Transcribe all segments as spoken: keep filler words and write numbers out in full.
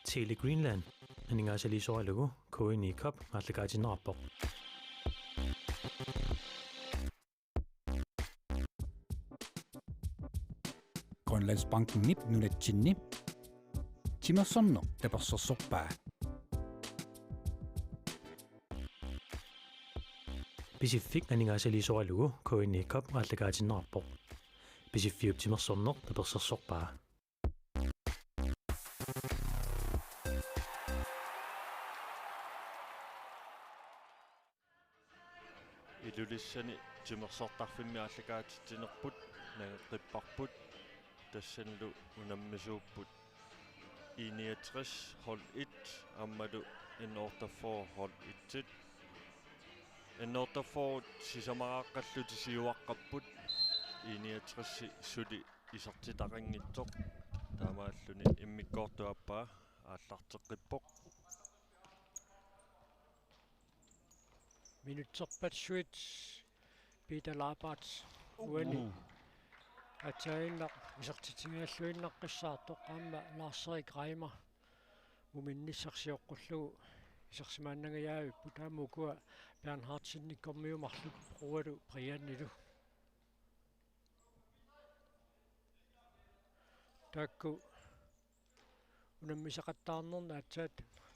Tele Greenland aningaasaliisoralugu K N I Cup aallakaatinneqarpoq. Grønlandsbankenip nunatsinni timersorneq tapersersorpaa. Pisiffik aningaasaliisoralugu K N I Cup aallakaatinneqarpoq. Pisiffiup timersorneq tapersersorpaa. Ilulissani timersortarfimmi aallakaatitsinerput nangeqqipparput, tassanilu unammisuupput I niogtres hold et aammalu N otteogfyrre hold et. N otteogfyrre sisamaraaqqallutik siuaqqapput, I niogtres suli isertitaqanngitsoq, taamaalluni immikkoortup aappaa aallarteqqippoq. Minutserpassuit Peter Laabart uani aatsaannaq isertitsigigalluinnaqqissaartoq aamma Lars-Erik Reimer muminnissaq sioqqullugu isersimaannangajavipput, aamma ukua Bernhardsenikkormiut marluk Broalu Brianilu. Taakku unammisaqattaarnerni aatsaat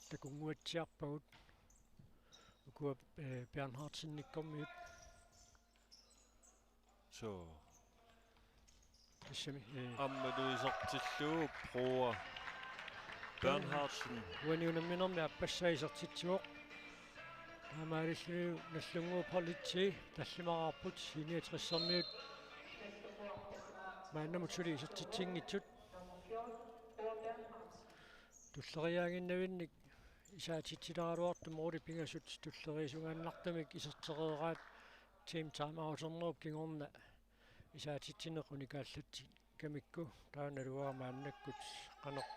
takunnguatsiarpagut, ukua, eh, Bernhardsenikkormiut. Så. Tassami, eh, aammalu isertillugu Broa Bernhardsen. Uani unamminermi aappassaa isertitsivoq. Taamaalillunilu Nagdlunguup hold et tallimaraarput, I niogtresermiut maannamut suli isertitsinngitsut. Tulleriiaaginnavinnik isaatitsileraluartut målit pingasut tulleriisungaannartumik isertereeraat, team timeouternerup kingorna isaatitsineq unikaallatsikkamikku, taanna naluara maannakkut qanoq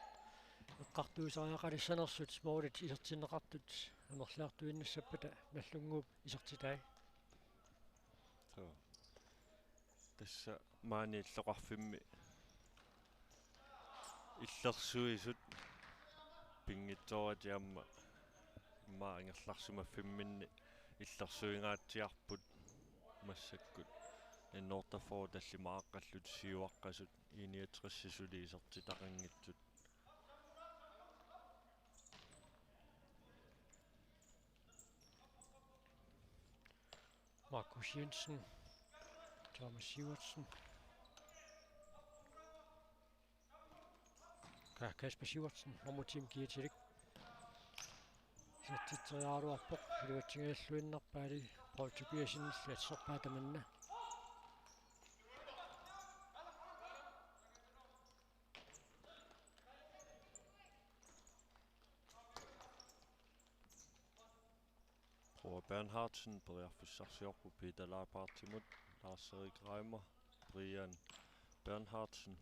eqqartuisariaqalissanersut målit isertinneqartut amerliartuinnassappata Nagdlunguup isertitai. Så. Tassa maani illoqarfimmi illersuisut pinngitsooratik aamma immaqa ingerlarsimaffimminni illersuingaatsiarput massakkut. N otteogfyrre tallimaaqqallutik siuaqqasut, I niogtres suli isertitaqanngitsut. Markus Jensen, Thomas Sivertsen, Ka-, Kasper Sivertsen, nummer ti-mik kiatilik. Isertitseriaraluarpoq, iluatsingajalluinnarpaali Paul Tobiassenillu assorpaa tamanna. Broa Bernhardsen periarfissarsiorpoq Peter Labartimut, Lars-Erik Reimer, Brian Bernhardsen.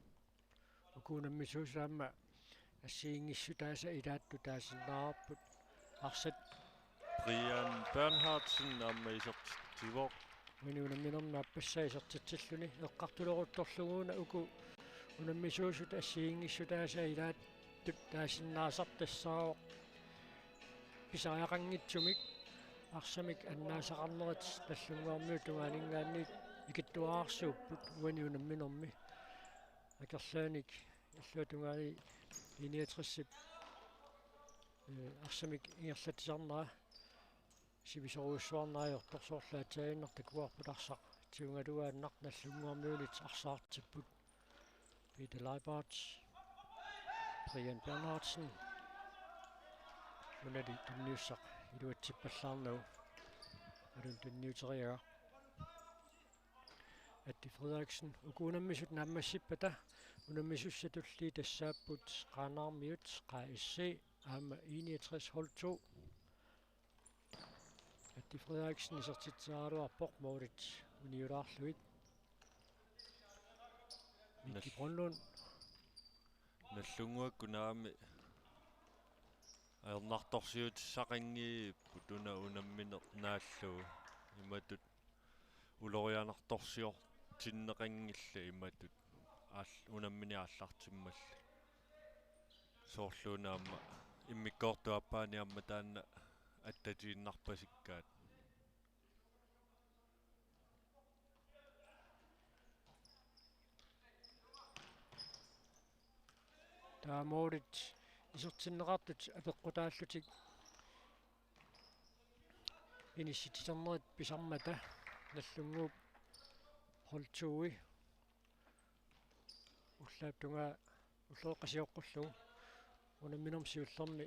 Uku unammisuusut aamma assigiinngissutaasa ilaattut taasinnaavarput. Arsaq. Brian Bernhardsen aamma isertitsivoq. Uani unamminermi aappassaa isertitsilluni eqqartuleruttorlugu una uku unammisuusut assigiinngissutaasa ilaattut taasinnaasarput tassaavoq pisariaqanngitsumik arsamik annaasaqarnerit Nagdlunguarmiut tungaaninngaanniit ikittuararsuupput uani unamminermi. Akerlianik illuatungaani I niogtresip, eh, arsamik ingerlatsisarnera sivisoorujussuarnera ajortoq, soorlu aatsaannguaq takuarput arsaq tigugaluaannaq Nagdlunguarmiunit arsaartipput. Peter Laibart, Brian Bernhardsen. Unali tunniussaq iluatsippallaarnagu. Alun tunniuteriagaq. Atti Frederiksen, uku unammisut naammassippata unammisussatulli tassaapput Qaanaarmiut, Qa S C, aamma I niogtres hold to. Atti Frederiksen isertitseriaraluarpoq målit uniulaarlugit. Mikki Nal-, Brønlund. Nagdlunguakkut naamik ajornartorsiutissaqanngipput una unammineq naallugu, imatut ulorianartorsiortinneqanngillat imatut aal-, unammineq aallartimmalli. S Soorluuna aamma immikkoortup aappaani aamma taanna attatiinnarpasikkaat. Taava målit isertinneqartut apeqqutaallutik inissitsiternerit pisarmata Nagdlunguup hold to-i ullaap tungaa ulloqeqqata sioqqullugu unamminermi siullermi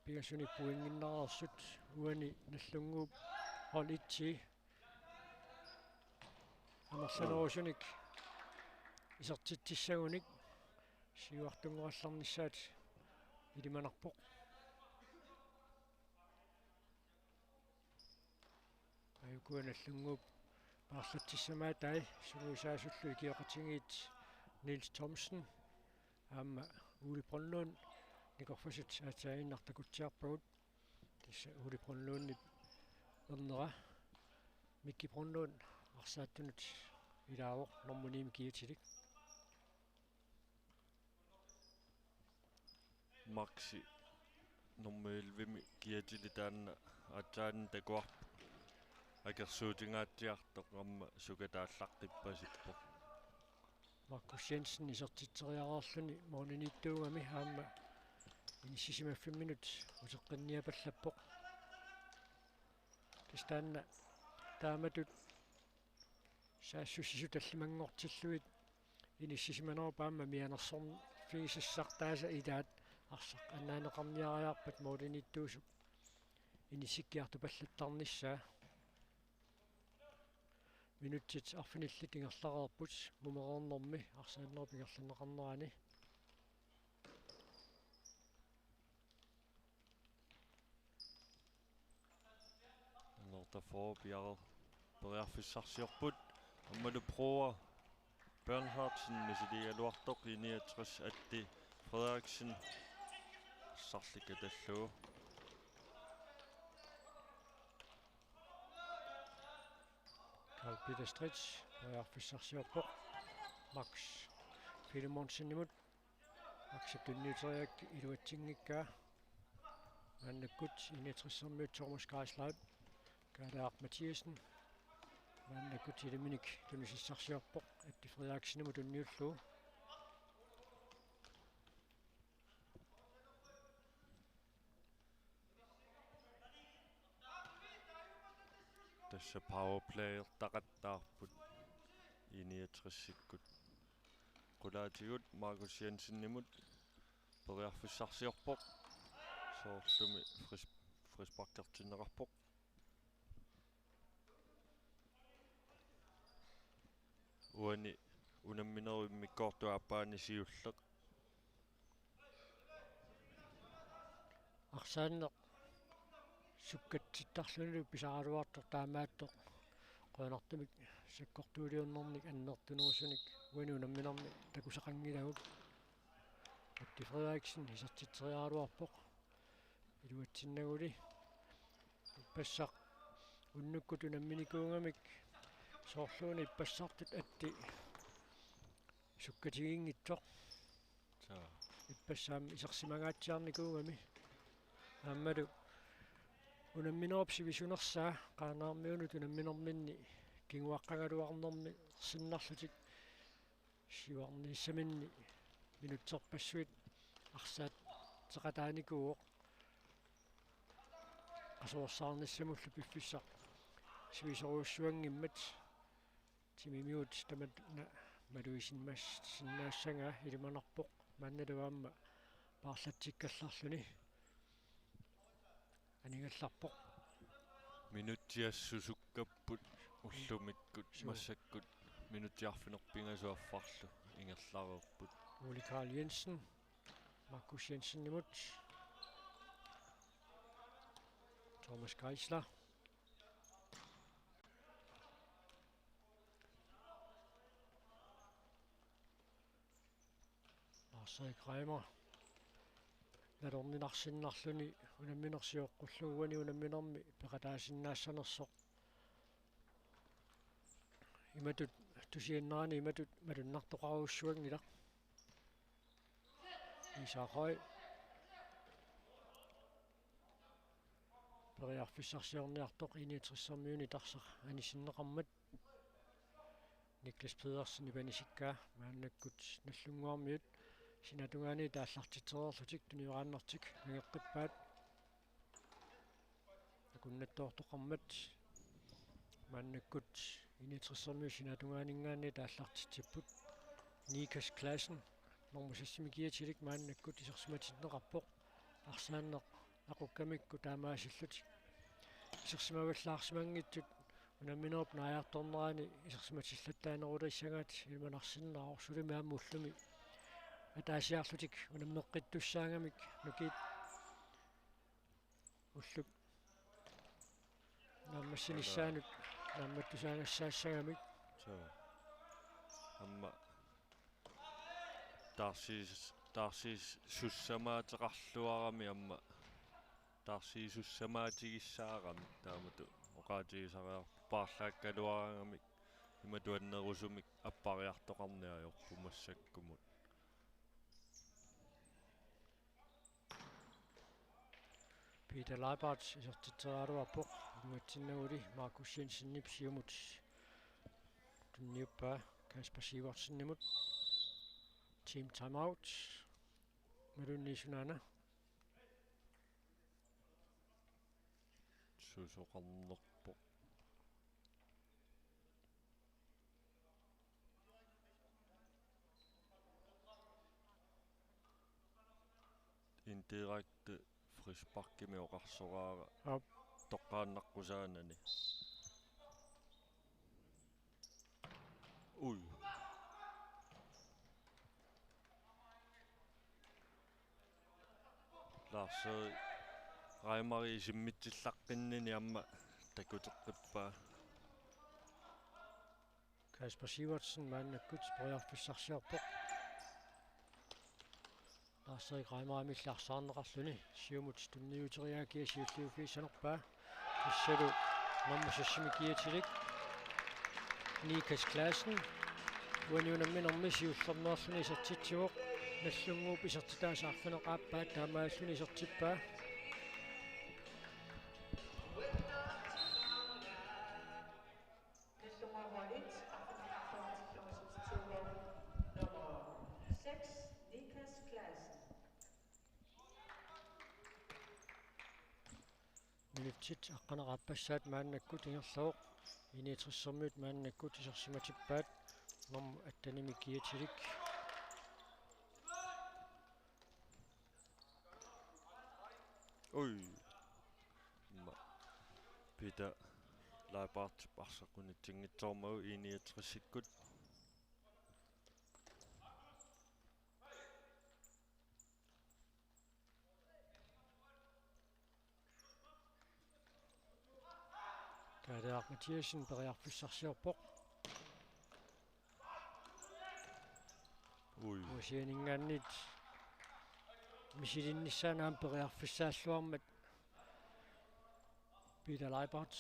pingasunik pointinnaareersut. Uani Nagdlunguup hold et-i amerlanerusunik isertitsissagunik siuartunngorallarnissaat ilimanarpoq. Ajuku Nagdlunguup paarlatsissamaataat sungiusaasullu ikioqatigiit Niels Thomsen aamma Ole Brønlund nikorfasut aatsaannguaq takutsiarpagut. Tassa Ole Brønlundip ernera Mikki Brønlund arsaattunut ilaavoq nummer ni-mi kiatilik. Maxi nummer elleve-mi kiatili taanna aatsaat takuarpoq. Akersuutingaatsiartoq aamma sukataallaqqippassippoq. Markus Jensen isertitseriareerluni målimiittuugami aamma inissisimaffimmut uteqqinniapallappoq. Tassa taanna taamatut saassussisut tallimanngortillugit inissisimanerup aamma mianersorfigisassartaasa ilaat arsaq annaaneqarniariarpat målimiittuusup inissikkiartupallattarnissaa. Minutsit arfinillit ingerlareerput mumereernermi arsaannerup ingerlanneqarnerani. Nortafo piareer periarfissarsiorput aammalu Broa Bernhardsen misiligaluartoq I-niogtres Atti Frederiksen arsarlikatallugu. Karl Peter Stritz periarfissarsiorpoq Max Filemonsenimut. Maxip tunniuteriaraa iluatsinngikkaa. Maannakkut I-niogtres-ermiut Thomas Geisler, Kaalaaq Mathiassen. Maannakkut ilaminik tunisassarsiorpoq Atti Frederiksenimut tunniullugu. Tassa powerplayertaqattaarput I-niogtres-ikkut. Qulaatigut Markus Jensenimut periarfissarsiorpoq. Soorlumi fris-, frisparkertinneqarpoq. Uani unamminerup immikkoortup aappaani siulleq. Arsaanneq sukkatsittarlunilu pisaraluartoq taamaattoq qujanartumik sakkortuuliornernik annertunerusunik uani unamminermi takusaqanngilagut. Atti Frederiksen isertitseriaraluarpoq. Iluatsinnaguli ippassaq unnukkut unamminikuugamik soorluuna ippassartut Atti sukkatiginngitsoq. Ippassaq aamma isersimangaatsiarnikuugami. Aammalu unamminerup sivisunersaa Qaanaarmiunut unamminerminni kinguaqqagaluarnermi sinnarlutik siuarniissaminni minutserpassuit arsaateqataanikuuvoq. Qasuersaarnissamullu piffissaq sivisoorujussuanngimmat timimigut tamanna malugisinnaassagaa ilimanarpoq maannalu aamma paarlatsikkallarluni. Anigallarpoq. Minutsiassusukkapput ullumikkut. Suu. Massakkut minutsiarfineq-pingasut affarlu ingerlareerput. Ole Karl Jensen, Markus Jensenimut. Thomas Geisler. Lars-Erik Reimer nalorninarsinnarluni unamminersioqqullugu uani unamminermi peqataasinnaassanersoq. Imatut tusiannerani imatut malunnartoqarujussuanngilaq. Isak Høy. Periarfissarsiorniartoq I-niogtressermiunit arsaq anisinneqarmat. Niklas Pedersen ipanisikkaa maannakkut Nagdlunguarmiut sinatungaaniit aallartitsereerlutik tunioraannartik angeqqippaat. Akunnattoortoqarmat maannakkut I-niogtressermiut sinatungaaninngaanniit aallartitsipput. Nikas Klassen, normu seks-imi kiatilik maannakkut isersimatinneqarpoq. Arsaanneq aqukkamikku taamaasillutik isersimavallaarsimanngitsut unamminerup naajartornerani isersimatillattaanerulissagaat ilimanarsinnaavoq, sulimi aamma ullumi ataasiarlutik unammeqqittussaagamik nukiit ullup naammassinissaanut naammattusaagassaassaagamik. Suu. Aamma taarsiis-, taarsiissussamaateqarluarami aamma taarsiisussamaatigissaarami taamatut oqaatigisariaqarpoq, paarlaakkaluaraangamik imatut annerusumik appariartoqarneq ajorpoq massakkumut. Peter Leibhardt isertitseriaraluarpoq, iluatsinnaguli Markus Jensenip siumut tunniuppaa Kasper Sivertsenimut. Team timeout. Imaluunniit sunaana? Susoqarnerpoq. Indirekte frisparkimi oqarsoraara. Aap. Toqqaannaqqusaanani. Ui. Lars Reimer isimmitsillaqqinnini aamma takuteqqippaa. Kasper Sivertsen maannakkut periarfissarsiorpoq. Lars-Erik Reimerimilli arsaarneqarluni siumut tunniuteriaakia siulliuffigissanerpaa. Tassalu normu seks-imi kiatilik Nikas Klassen uani unamminermi siullermeerluni isertitsivoq. Nagdlunguup isertitaasa arfineq-aappaat taamaalilluni isertippaa. Nagdlunguup arfineq-aappaat nummer seks, Nikas Klassen. Minutsit aqqaneq-aappassaat maannakkut ingerlavoq. I-niogtressermiut maannakkut isersimatippaat normu attenimi kiatilik. Ui. Aamma Peter Leibhardtip arsaq unitsinngitsoormagu I niogtresikkut. Kaaleaq Mathiassen periarfissarsiorpoq. Ui. Uasianinngaanniit misilinnissaanut aamma periarfissaalluarmat Peter Leibhardt.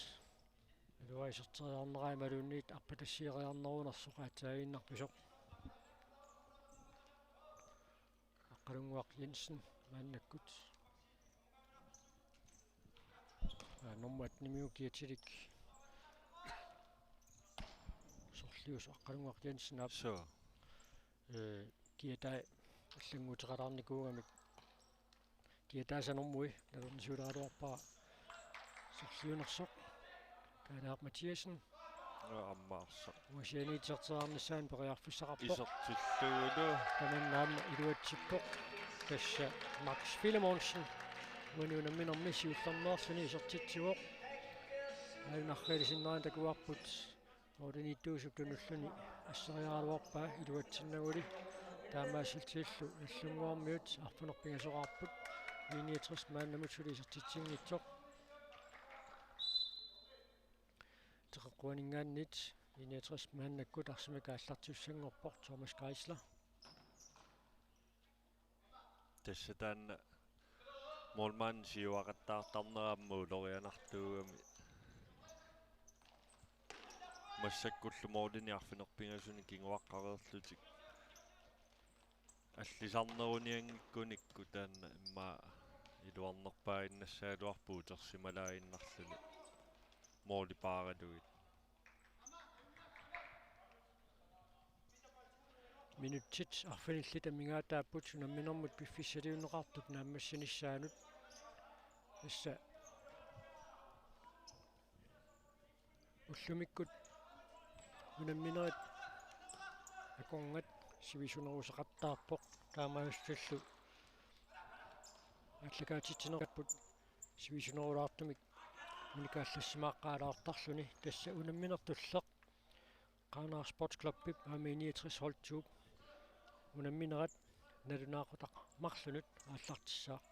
Ilua iserteriarneraa imaluunniit arpatassiiareernerunersoq aatsaaginnarpisoq. Aqqalunnguaq Jensen maannakkut. Aa, nummer attenimiut kiatilik. Sorliusoq Aqqalunnguaq Jensen aap. Suu. Ee, kiataa allannguuteqalaarnikuugamik. Kiataasa normui nalornisuuleraluarpara sorliunersoq. Kaaleaq Mathiassen. Aa, aamma arsaq. Uasianiit iserteriarnissaanut periarfissaqarpoq. Isertillugulu. Tamanna aamma iluatsippoq. Tassa Max Filemonsen uani unamminermi siullermeerluni isertitsivoq. Aajuna arriilisinnera takuarput. Målimiittuusup tunulluni asseriaraluarpaa iluatsinnaguli. Taamaasillunilu Nagdlunguarmiut arfineq-pingasoqarput. I niogtres maannamut suli isertitsinngitsoq. Teqeqquaninngaanniit I niogtres maannakkut arsamik aallartiussanngorpoq Thomas Geisler. Tassa taanna målmand siuaqattaartarnera aamma ulorianartuugami. Massakkullu målinik arfineq-pingasunik kinguaqqareerlutik. Allisarnerunianngikkunikku taanna immaqa iluarnerpaaginnassagaluarpoq utersimalaaginnarluni måli paaralugit. Minutsit arfinillit amigaataapput unamminermut piffissaliunneqartup naammassinissaanut. Tassa ullumikkut unamminerit akorngat sivisunerusaqattaarpoq, taamaallutillu aallakaatitsinerput sivisunerulaartumik unikaallassimaaqqaalaartarluni. Tassa unammineq tulleq Qaanaaq Sportsclubip aamma I niogtres hold to-p unamminerat nalunaaqutaq marlunut aallartissaaq.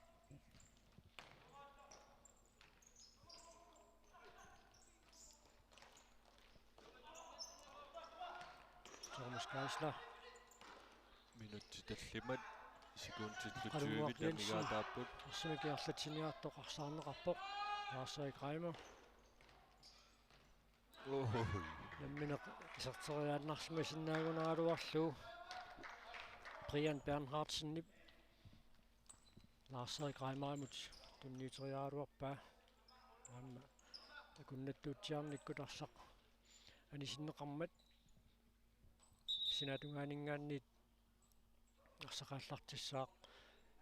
Thomas Geisler. Minutsit tallimat, sekundit Qalunguaq tyvit Jensen amigaataapput. Arsamik ingerlatsiniartoq arsaarneqarpoq. Lars-Erik Reimer. Oi. Nammineq iserteriaannarsimasinnaagunaraluarlugu Brian Bernhardsenip Lars-Erik Reimerimut tunniuteriaraluarpaa. Aamma takunnattuutsiarnikkut arsaq anisinneqarmat sinaatungaaninngaanniit arsaq aallartissaaq,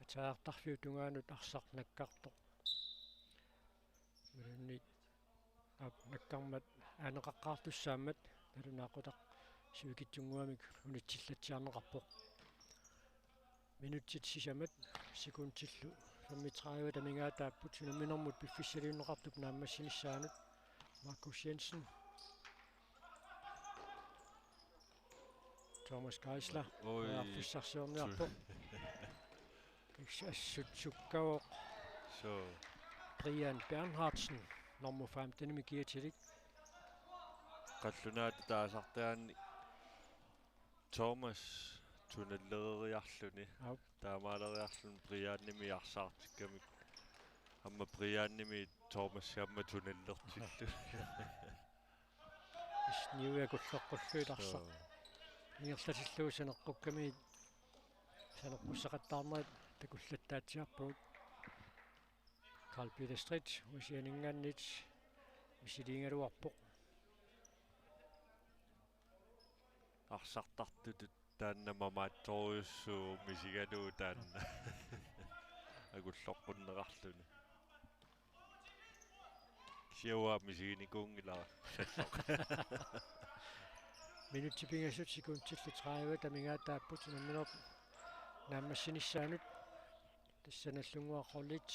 ataajartarfiup tungaanut arsaq nakkartoq. Imaluunniit aap nakkarmat aaneqaqqaartussaammat nalunaaqutaq sivikitsunnguamik unitsillatsiarneqarpoq. Minutsit sisamat, sekundillu femogtredive amigaataapput unamminermut piffissaliunneqartup naammassinissaanut. Markus Jensen. Thomas Geisler. Oi. Periarfissarsiorniarpoq. Assut sukkavoq. So. Brian Bernhardsen, nummer femten-imi kiatilik. Qallunaatut taasartaanni Thomas tunalleriarluni. Aap. Taamaaleriarluni Brianimit arsaartikkamik. Aamma Brianimit Thomas aamma tunallertillu. Isniujakulloqqulluit arsaq. Joo. Ingerlatillugu saneqqukkamiit saneqqussaqattaarnerit takullattaatsiarpagut. Carl Peter Street, Aasianninngaanniit misiliigaluarpoq. Arsartartutut taanna mamaatsorujussuuvoq misigalugu taanna. Akulloqqunneqarluni. Kisianni uanga misiginikuunngilara. Minutsit pingasut sekundillu tredive amigaataapput unammineq naammassinissaanut. Tassa Nagdlunguaq Holdit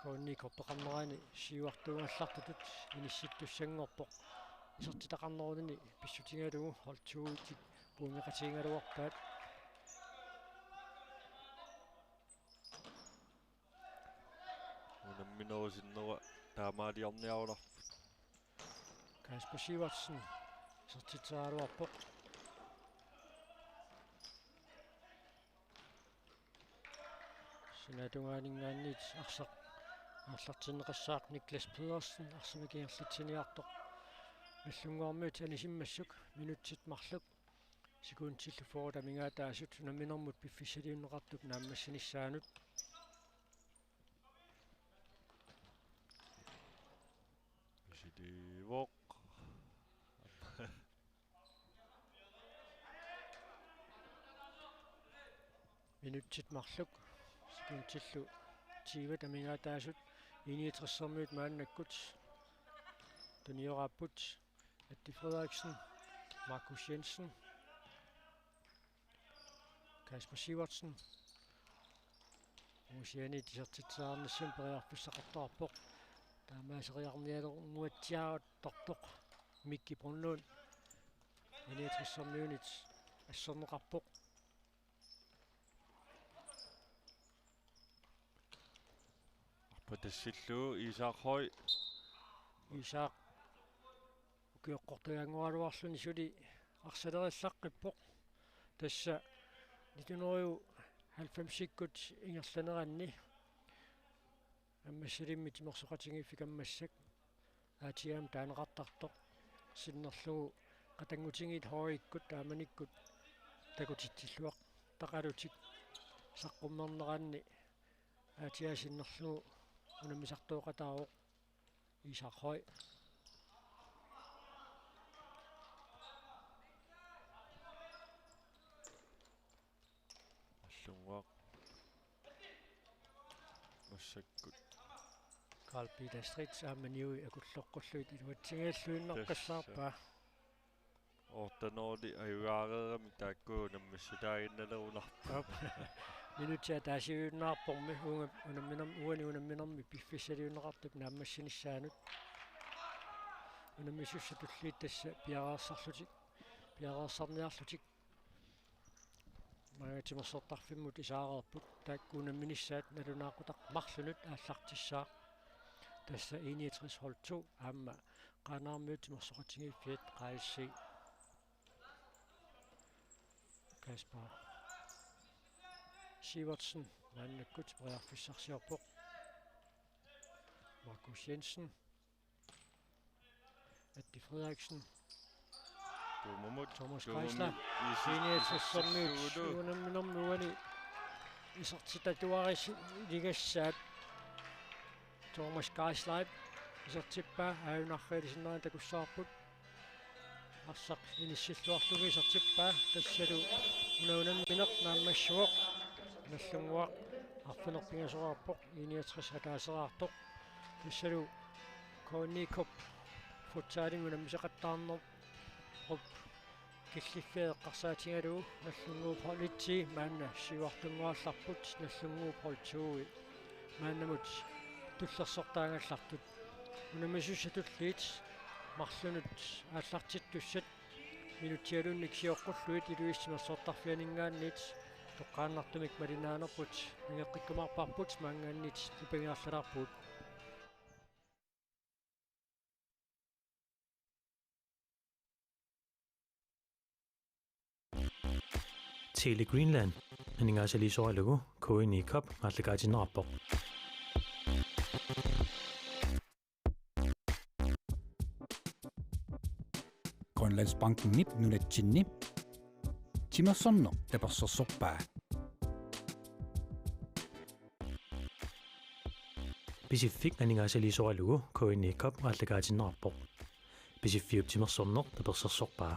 K N I Cup-eqarnerani siuartuugallartutut inissittussanngorpoq. Isertitaqarnerunini pissutigalugu hold to-itik puimeqatigigaluarpaat. Unamminerup sinnera taamaaliorniarularput. Kasper Sivertsen isertitseriaraluarpoq. Sinaatungaaninngaanniit arsaq aallartinneqassaaq. Niklas Pedersen arsamik ingerlatsiniartoq Nagdlunguarmiut anisimmassuk, minutsit marluk sekundillu fyrre amigaataasut unamminermut piffissaliunneqartup naammassinissaanut. Misiliivoq. Minutsit marluk sekundillu tyve amigaataasut I niogtres-ermiut maannakkut tunioraapput. Atti Frederiksen, Markus Jensen, Kasper Sivertsen. Aasianniit isertitseriarnissamut periarfissaqartoqarpoq. Taamaaseriarnialernuatsiaartortoq Mikki Brønlund. I niogtres-ermiunit asserneqarpoq. Arpattassillugu Isak Høy. Isak ukioqqortugaanngoraluarluni suli arsalerillaqqippoq. Tassa nitten hundrede og halvfems-ikkut ingerlaneranni Ammassalimmik Timersoqatigiiffik Ammassak A T M taaneqartartoq sinnerlugu qatanngutigiit Højikkut taamanikkut takutitsilluartaqalutik Saqqummerneranni atia sinnerlugu unammisartooqataavoq Isak Høy. Nallunnguaq massakkut Carl Peter Stritz aamma niui akulloqqullugit iluatsinngilluinnaqqissaarpaa. Tassa. Otte nul ajugaareerami taakku unammissutaaginnalerunarpoq. Aap. Minutsit ataasiinnarpormi uunga unamminermi, uani unamminermi piffissaliunneqartup naammassinissaanut. Unammisussat tulliit tassa piareersarlutik, piareersarniarlutik. Maanga timersortarfimmut isaareerput, taakku unamminissaat nalunaaqutaq marlunut aallartissaaq. Tassa I niogtres hold to aamma Qaanaarmiut Timersoqatigiiffiat, Q S C. Kasper Sivertsen maannakkut periarfissarsiorpoq. Markus Jensen. Atti Frederiksen. Tuumumut. Thomas Tuumumut. Geisler. Isis-, I niogtres-ermiut isertitsiguulu. Unamminermi uani isertitatuarisi ligassaat. Thomas Geisler isertippaa, aajuna arriilisinnera takussavarput. Arsaq inissilluarlugu isertippaa, tassalu una unammineq naammassivoq. Nallunnguaq arfineq-pingasoraarpoq, I niogtres ataaseraartoq. Tassalu K N I Cup futsalimi unammiseqattaarnerup killiffiat eqqarsaatigalugu Nallunnguup hold et-i maanna siuartunnguallarput, Nallunnguup hold to-i maannamut tullersortaagallartut. Unammisussat tulliit marlunut aallartittussat minutsialuunniit sioqqullugit Ilulissat timersortarfianinngaanniit toqqaannartumik malinnaanerput nangeqqikkumaarparput, maanngaanniit nipangiarlalaarpugut. Tele Greenland aningaasaliisoralugu K N I Cup aallakaatinneqarpoq. Grønlandsbankenip nunatsinni timersorneq tapersersorpaa. Pisiffik aningaasaliisoralugu K N I Cup aallakaatinneqarpoq. Pisiffiup timersorneq tapersersorpaa.